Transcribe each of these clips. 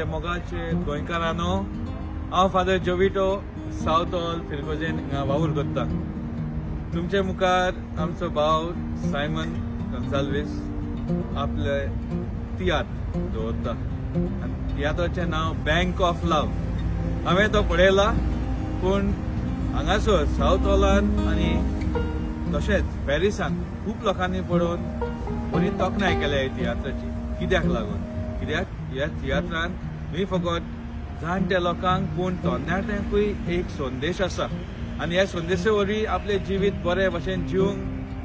म्हजे मोगाचे गोंयकारांनो, हांव फादर जोविटो सावथ हॉल फिरगोजेन हांगा वावूर करता. तुमचे मुखार आमचो भाव सायमन गोन्साल्वीस आपले तियात्र दवरता आनी तियात्राचें नांव बँक ऑफ लव. हांवें तो पळयला, पूण हांगासर सावथ हॉलान आनी तशेंच पॅरिसान खूब लोकांनी पळोवन बरी तोखणाय केल्या ह्या तियात्राची. कित्याक लागून? कित्याक ह्या तियात्रान न्हय फकत जाणट्या लोकांक पूण तरणाट्यांकूय एक संदेश आसा आनी ह्या संदेशा वरवीं आपलें जिवीत बरे भशेन जिवंक,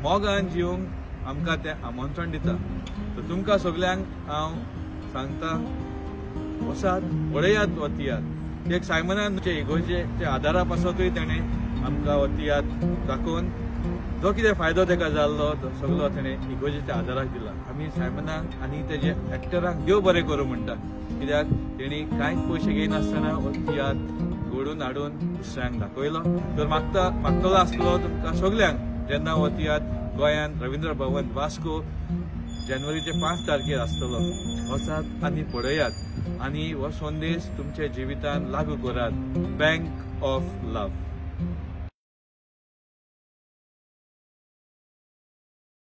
मोगान जिवंक आमकां तें आमंत्रण दिता. तर तुमकां सगल्यांक हांव सांगता, वसात पळयात हो तियात्र. एक सायमनान इगोर्जेच्या आदारा पासतूय तेणें आमकां हो तियात्र दाखोवन जो कितें फायदो ताका जाल्लो तो सगलो तेणें इगोर्जेच्या आदाराक दिला. आमी सायमनाक आनी तेजे एक्टरांक देव बरें करूं म्हणटा, कित्याक तेणी कांयच पयशे घेयनासतना हो तियात्र घडून हाडून दुसऱ्यांक दाखयलो. तर मागतलो आसलो तुमकां सगल्यांक, जेन्ना हो तियात्र गोंयांत रविंद्र भवन वास्को जानेवारीचे 5 तारखेर आसतलो, वचात आनी पळयात आनी हो संदेश तुमच्या जिवितान लागू करात. Bank of love.